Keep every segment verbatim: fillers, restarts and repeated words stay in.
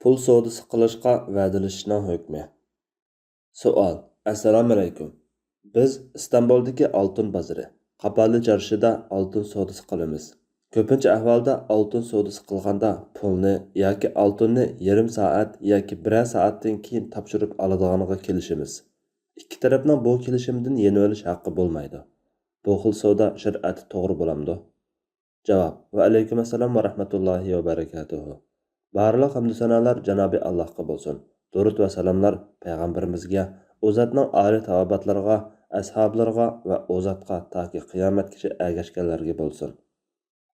پۇل سودىسى قىلىشقا ۋەدىلىشىشنىڭ ھۆكمى. سوئال. ئەسسالامۇئەلەيكۇم. بىز ئىستانبۇلدىكى ئالتۇن بازىرى، قاپالى چارشىدا ئالتۇن سودىسى قىلىمىز. كۆپىنچە ئەھۋالدا ئالتۇن سودىسى قىلغاندا پۇلنى ياكى ئالتۇننى يېرىم سائەت ياكى بىرەر سائەتتىن كېيىن تاپشۇرۇپ ئالىدىغانغا كېلىشىمىز. ئىككى تەرەپنىڭ بۇ كېلىشىمدىن يېنىۋېلىش ھەققى بولمايدۇ. بۇ خىل سودا شەرئەتتە توغرا بولامدۇ؟ جاۋاب. ۋەئەلەيكۇم ئەسسالام ۋە رەھمەتۇللاھى ۋە بەرىكاتۇھۇ. بارلىق ھەمدۇ سانالار جانابى ئاللاھقا بولسۇن. دۇرۇت ۋە سالاملار پەيغەمبىرىمىزگە، ئۇ زاتنىڭ ئالىي تاۋابىئاتلىرىغا، ئەسھابلىرىغا ۋە ئۇ زاتقا تاكى قىيامەتكىچە ئەگەشكەنلەرگە بولسۇن.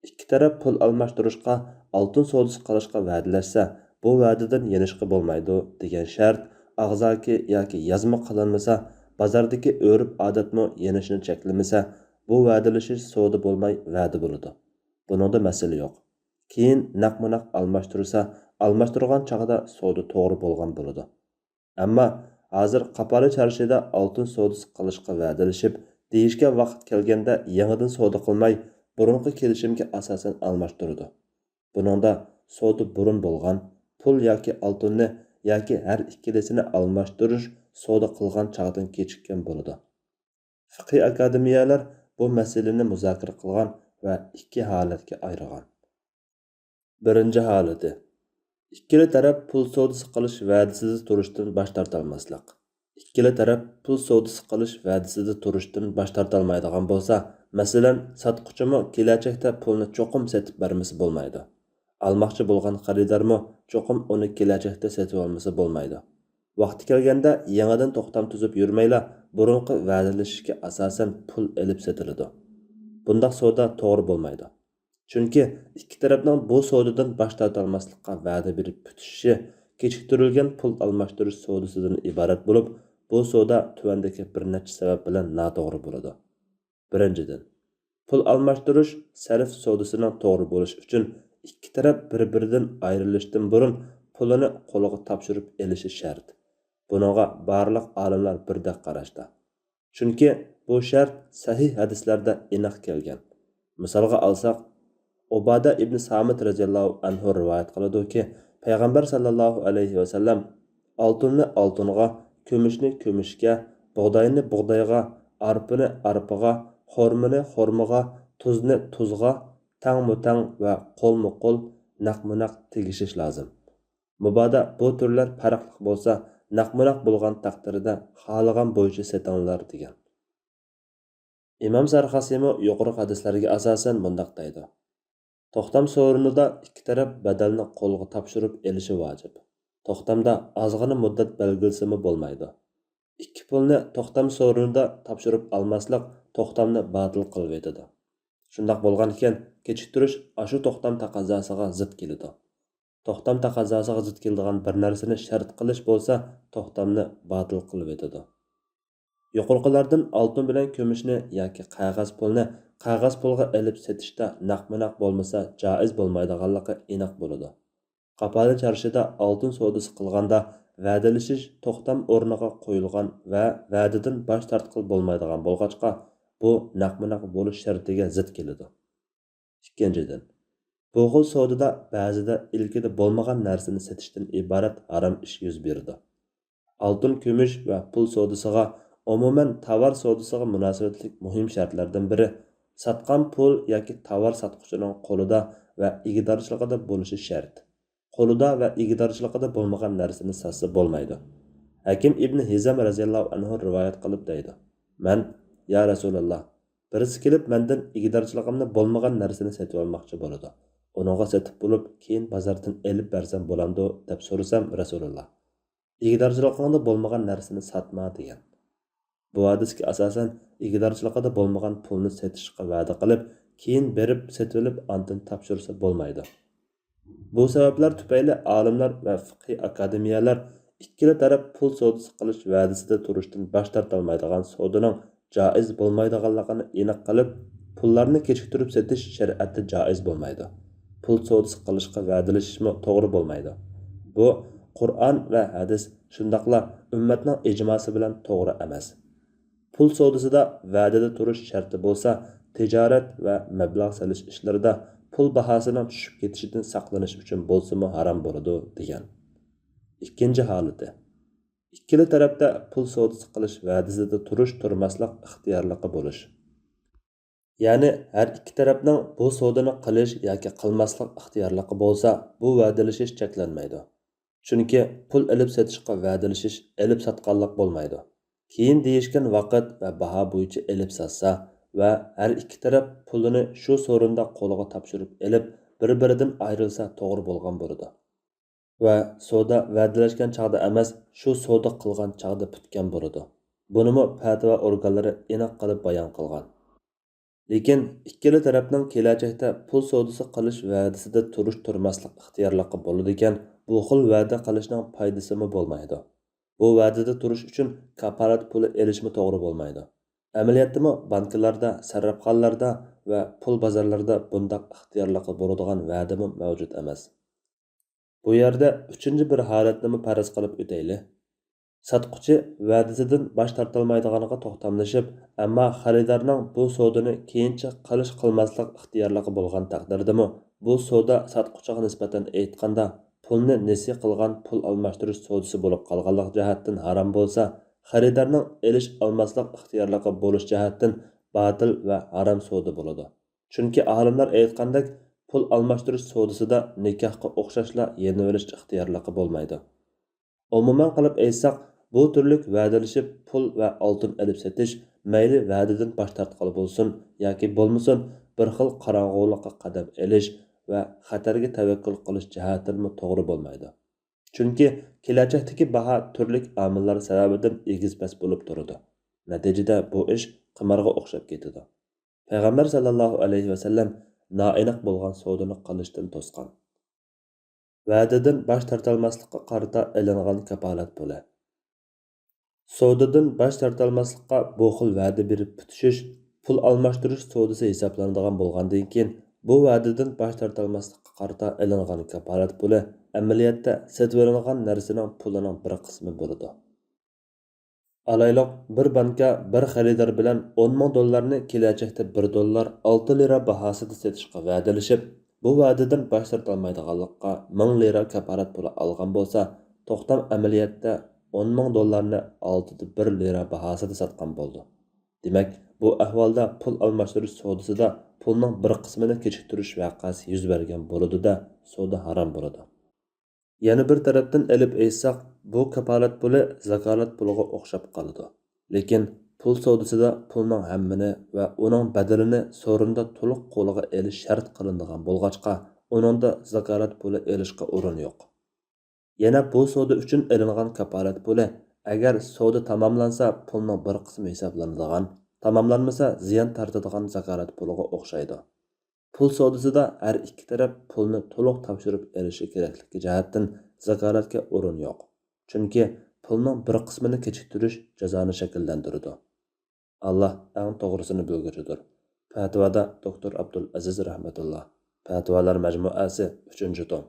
ئىككى تەرەپ پۇل ئالماشتۇرۇشقا، ئالتۇن سودىسى قىلىشقا ۋەدىلەشسە، بۇ ۋەدىدىن يېنىشقا بولمايدۇ، دېگەن شەرت ئاغزاكى ياكى يازما قىلىنمىسا، بازاردىكى ئۆرپ-ئادەتمۇ يېنىشنى چەكلىمىسە، بۇ ۋەدىلىشىش سودا بولماي ۋەدە بولىدۇ. بۇنىڭدا مەسىلە يوق. كېيىن نەقمۇ نەق ئالماشتۇرسا، ئالماشتۇرغان چاغدا سودا توغرا بولغان بولىدۇ. ئەمما ھازىر قاپالى چارشىدا ئالتۇن سودىسى قىلىشقا ۋەدىلىشىپ، دېيىشكەن ۋاقىت كەلگەندە يېڭىدىن سودا قىلماي، بۇرۇنقى كېلىشىمگە ئاساسەن ئالماشتۇرىدۇ. بۇنىڭدا سودا بۇرۇن بولغان، پۇل ياكى ئالتۇننى ياكى ھەر ئىككىلىسىنى ئالماشتۇرۇش سودا قىلغان چاغدىن كېچىككەن بولىدۇ. فىقھىي ئاكادېمىيەلەر بۇ مەسىلىنى مۇزاكىرە قىلغان ۋە ئىككى ھالەتكە ئايرىغان. بىرىنچى ھالىتى، ئىككىلا تەرەپ پۇل سودىسى قىلىش ۋەدىسىدە تۇرۇشتىن باش تارتالماسلىق. ئىككىلا تەرەپ پۇل سودىسى قىلىش ۋەدىسىدە تۇرۇشتىن باش تارتالمايدىغان بولسا، مەسىلەن، ساتقۇچىمۇ كېلەچەكتە پۇلنى چوقۇم سېتىپ بەرمىسە بولمايدۇ. ئالماقچى بولغان خېرىدارمۇ چوقۇم ئۇنى كېلەچەكتە سېتىۋالمىسا بولمايدۇ. ۋاقتى كەلگەندە يېڭىدىن توختام تۈزۈپ يۈرمەيلا، بۇرۇنقى ۋەدىلىشىشكە ئاساسەن پۇل ئېلىپ سېتىلىدۇ. بۇنداق سودا توغرا بولمايدۇ. چۈنكى ئىككى تەرەپنىڭ بۇ سودىدىن باش تارتالماسلىققا ۋەدە بېرىپ پۈتۈشۈشى كېچىكتۈرۈلگەن پۇل ئالماشتۇرۇش سودىسىدىن ئىبارەت بولۇپ، بۇ سودا تۆۋەندىكى بىر نەچچە سەۋەب بىلەن ناتوغرا بولىدۇ. بىرىنچىدىن، پۇل ئالماشتۇرۇش سەرف سودىسىنىڭ توغرا بولۇشى ئۈچۈن ئىككى تەرەپ بىر-بىرىدىن ئايرىلىشتىن بۇرۇن پۇلىنى قولىغا تاپشۇرۇپ ئېلىشى شەرت. بۇنىڭغا بارلىق ئالىملار بىردەك قاراشتا. چۈنكى بۇ شەرت سەھىھ ھەدىسلەردە ئېنىق كەلگەن. مىسالغا ئالساق، ئۇبادە ئىبنى سامىت رەزىياللاھۇ ئەنھۇ رىۋايەت قىلىدۇكى، پەيغەمبەر ساللاللاھۇ ئەلەيھى ۋەسەللەم، ئالتۇننى ئالتۇنغا، كۈمۈشنى كۈمۈشكە، بۇغداينى بۇغدايغا، ئارپىنى ئارپىغا، خورمىنى خورمىغا، تۇزنى تۇزغا، تەڭمۇ تەڭ ۋە قولمۇ قول، نەقمۇ نەق تېگىشىش لازىم. مۇبادا بۇ تۈرلەر پەرقلىق بولسا، نەقمۇ نەق بولغان تەقدىردە خالىغان بويىچە سېتىڭلار، دېگەن. ئىمام سەرخەسىمۇ يۇقىرىقى ھەدىسلەرگە ئاساسەن مۇنداق دەيدۇ: توختام سورۇنىدا ئىككى تەرەپ بەدەلنى قولغا تاپشۇرۇپ ئېلىشى ۋاجىپ. توختامدا ئازغىنە مۇددەت بەلگىلىسىمۇ بولمايدۇ. ئىككى پۇلنى توختام سورۇنىدا تاپشۇرۇپ ئالماسلىق توختامنى باتىل قىلىۋېتىدۇ. شۇنداق بولغانىكەن، كېچىكتۈرۈش ئاشۇ توختام تەقەززاسىغا زىت كېلىدۇ. توختام تەقەززاسىغا زىت كېلىدىغان بىر نەرسىنى شەرت قىلىش بولسا، توختامنى باتىل قىلىۋېتىدۇ. يۇقىرىقىلاردىن ئالتۇن بىلەن كۈمۈشنى ياكى قەغەز پۇلنى قەغەز پۇلغا ئېلىپ سېتىشتا نەقمۇ نەق بولمىسا جائىز بولمايدىغانلىقى ئېنىق بولىدۇ. قاپالى چارشىدا ئالتۇن سودىسى قىلغاندا ۋەدىلىشىش توختام ئورنىغا قويۇلغان ۋە ۋەدىدىن باش تارتقىلى بولمايدىغان بولغاچقا، بۇ نەقمۇ نەق بولۇش شەرتىگە زىت كېلىدۇ. ئىككىنچىدىن، بۇ خىل سودىدا بەزىدە ئىلكىدە بولمىغان نەرسىنى سېتىشتىن ئىبارەت ھارام ئىش يۈز بېرىدۇ. ئالتۇن، كۈمۈش ۋە پۇل سودىسىغا، ئومۇمەن، تاۋار سودىسىغا مۇناسىۋەتلىك مۇھىم شەرتلەردىن بىرى، ساتقان پۇل ياكى تاۋار ساتقۇچىنىڭ قولىدا ۋە ئىگىدارچىلىقىدا بولۇشى شەرت. قولىدا ۋە ئىگىدارچىلىقىدا بولمىغان نەرسىنى ساتسا بولمايدۇ. ھەكىم ئىبنى ھىزام رەزىياللاھۇ ئەنھۇ رىۋايەت قىلىپ دەيدۇ، مەن، يا رەسۇلاللا، بىرسى كېلىپ مەندىن ئىگىدارچىلىقىمدا بولمىغان نەرسىنى سېتىۋالماقچى بولىدۇ. ئۇنىڭغا سېتىپ بولۇپ، كېيىن بازاردىن ئېلىپ بەرسەم بولامدۇ؟ دەپ سورىسام، رەسۇلاللا، ئىگىدارچىلىقىڭدا بولمىغان نەرسىنى ساتما، دېگەن. بۇ ھەدىسكە ئاساسەن، ئىگىدارچىلىقىدا بولمىغان پۇلنى سېتىشقا ۋەدە قىلىپ، كېيىن بېرىپ سېتىۋېلىپ، ئاندىن تاپشۇرسا بولمايدۇ. بۇ سەۋەبلەر تۈپەيلى ئالىملار ۋە فىقھىي ئاكادېمىيەلەر ئىككىلا تەرەپ پۇل سودىسى قىلىش ۋەدىسىدە تۇرۇشتىن باش تارتالمايدىغان سودىنىڭ جائىز بولمايدىغانلىقىنى ئېنىق قىلىپ، پۇللارنى كېچىكتۈرۈپ سېتىش شەرىئەتتە جائىز بولمايدۇ. پۇل سودىسى قىلىشقا ۋەدىلىشىشمۇ توغرا بولمايدۇ. بۇ قۇرئان ۋە ھەدىس، شۇنداقلا ئۈممەتنىڭ ئىجماسى بىلەن توغرا ئەمەس. پۇل سودىسىدا ۋەدىدە تۇرۇش شەرتى بولسا، تىجارەت ۋە مەبلەغ سېلىش ئىشلىرىدا پۇل باھاسىنىڭ چۈشۈپ كېتىشىدىن ساقلىنىش ئۈچۈن بولسىمۇ ھارام بولىدۇ، دېگەن. ئىككىنچى ھالىتى، ئىككىلا تەرەپتە پۇل سودىسى قىلىش ۋەدىسىدە تۇرۇش-تۇرماسلىق ئىختىيارلىقى بولۇش. يەنى ھەر ئىككى تەرەپنىڭ بۇ سودىنى قىلىش ياكى قىلماسلىق ئىختىيارلىقى بولسا، بۇ ۋەدىلىشىش چەكلەنمەيدۇ. چۈنكى پۇل ئېلىپ-سېتىشقا ۋەدىلىشىش ئېلىپ-ساتقانلىق بولمايدۇ. كېيىن دېيىشكەن ۋاقىت ۋە باھا بويىچە ئېلىپ-ساتسا ۋە ھەر ئىككى تەرەپ پۇلىنى شۇ سورۇندا قولىغا تاپشۇرۇپ ئېلىپ، بىر-بىرىدىن ئايرىلسا توغرا بولغان بولىدۇ. ۋە سودا ۋەدىلەشكەن چاغدا ئەمەس، شۇ سودا قىلغان چاغدا پۈتكەن بولىدۇ. بۇنىمۇ پەتىۋا ئورگانلىرى ئېنىق قىلىپ بايان قىلغان. لېكىن ئىككىلا تەرەپنىڭ كېلەچەكتە پۇل سودىسى قىلىش ۋەدىسىدە تۇرۇش-تۇرماسلىق ئىختىيارلىقى بولىدىكەن، بۇ خىل ۋەدە قىلىشنىڭ پايدىسىمۇ بولمايدۇ. بۇ ۋەدىدە تۇرۇش ئۈچۈن كاپالەت پۇلى ئېلىشمۇ توغرا بولمايدۇ. ئەمەلىيەتتىمۇ بانكىلاردا، سەررەپخانىلاردا ۋە پۇل بازارلىرىدا بۇنداق ئىختىيارلىقى بولىدىغان ۋەدىمۇ مەۋجۇت ئەمەس. بۇ يەردە ئۈچىنچى بىر ھالەتنىمۇ پەرەز قىلىپ ئۆتەيلى. ساتقۇچى ۋەدىسىدىن باش تارتالمايدىغانغا توختاملىشىپ، ئەمما خېرىدارنىڭ بۇ سودىنى كېيىنچە قىلىش-قىلماسلىق ئىختىيارلىقى بولغان تەقدىردىمۇ، بۇ سودا ساتقۇچىغا نىسبەتەن ئېيتقاندا، پۇلنى نېسى قىلغان پۇل ئالماشتۇرۇش سودىسى بولۇپ قالغانلىق جەھەتتىن ھارام بولسا، خېرىدارنىڭ ئېلىش-ئالماسلىق ئىختىيارلىقى بولۇش جەھەتتىن باتىل ۋە ھارام سودا بولىدۇ. چۈنكى ئالىملار ئېيتقاندەك، پۇل ئالماشتۇرۇش سودىسىدا نىكاھقا ئوخشاشلا يېنىۋېلىش ئىختىيارلىقى بولمايدۇ. ئومۇمەن قىلىپ ئېيتساق، بۇ تۈرلۈك ۋەدىلىشىپ پۇل ۋە ئالتۇن ئېلىپ سېتىش مەيلى ۋەدىدىن باش تارتقىلى بولسۇن ياكى بولمىسۇن، بىر خىل قاراڭغۇلۇققا قەدەم ئېلىش ۋە خەتەرگە تەۋەككۈل قىلىش جەھەتتىنمۇ توغرا بولمايدۇ. چۈنكى كېلەچەكتىكى باھا تۈرلۈك ئامىللار سەۋەبىدىن ئېگىز-پەس بولۇپ تۇرىدۇ. نەتىجىدە بۇ ئىش قىمارغا ئوخشاپ كېتىدۇ. پەيغەمبەر سەللەللاھۇ ئەلەيھى ۋەسەللەم نائېنىق بولغان سودىنى قىلىشتىن توسقان. ۋەدىدىن باش تارتالماسلىققا قارىتا ئېلىنغان كاپالەت پۇلى. سودىدىن باش تارتالماسلىققا بۇ خىل ۋەدە بېرىپ پۈتۈشۈش پۇل ئالماشتۇرۇش سودىسى ھېسابلىنىدىغان بولغاندىن كېيىن، بۇ ۋەدىدىن باش تارتالماسلىققا قارىتا ئېلىنغان كاپالەت پۇلى ئەمەلىيەتتە سېتىۋېلىنغان نەرسىنىڭ پۇلىنىڭ بىر قىسمى بولىدۇ. ئالايلۇق، بىر بانكا بىر خېرىدار بىلەن ئون مىڭ دوللارنى كېلەچەكتە بىر دوللار ئالتە لىرا باھاسىدا سېتىشقا ۋەدىلىشىپ، بۇ ۋەدىدىن باش تارتالمايدىغانلىققا مىڭ لىرا كاپالەت پۇلى ئالغان بولسا، توختام ئەمەلىيەتتە ئون مىڭ دوللارنى ئالتىدە بىر لىرا باھاسىدا ساتقان بولىدۇ. دېمەك، بۇ ئەھۋالدا پۇل ئالماشتۇرۇش سودىسىدا پۇلنىڭ بىر قىسمىنى كېچىكتۈرۈش ۋەقەسى يۈز بەرگەن بولىدۇ-دە، سودا ھارام بولىدۇ. يەنە بىر تەرەپتىن ئېلىپ ئېيتساق، بۇ كاپالەت پۇلى زاكالەت پۇلىغا ئوخشاپ قالىدۇ. لېكىن پۇل سودىسىدا پۇلنىڭ ھەممىنى ۋە ئۇنىڭ بەدىلىنى سورۇندا تولۇق قولىغا ئېلىش شەرت قىلىنىدىغان بولغاچقا، ئۇنىڭدا زاكالەت پۇلى ئېلىشقا ئورۇن يوق. يەنە بۇ سودا ئۈچۈن ئېلىنغان كاپالەت پۇلى، ئەگەر سودا تاماملانسا، پۇلنىڭ بىر قىسمى ھېسابلىنىدىغان، تاماملانمىسا، زىيان تارتىدىغان زاكالەت پۇلىغا ئوخشايدۇ. پۇل سودىسىدا ھەر ئىككى تەرەپ پۇلنى تولۇق تاپشۇرۇپ ئېلىشى كېرەكلىكى جەھەتتىن زاكالەتكە ئورۇن يوق. چۈنكى پۇلنىڭ بىر قىسمىنى كېچىكتۈرۈش جازانى شەكىللەندۈرىدۇ. ئاللا ئەڭ توغرىسىنى بىلگۈچىدۇر. پەتىۋادا دوكتور ئابدۇل ئەزىز رەھمەتۇللا. پەتىۋالار مەجمۇئەسى، ئۈچىنچى توم.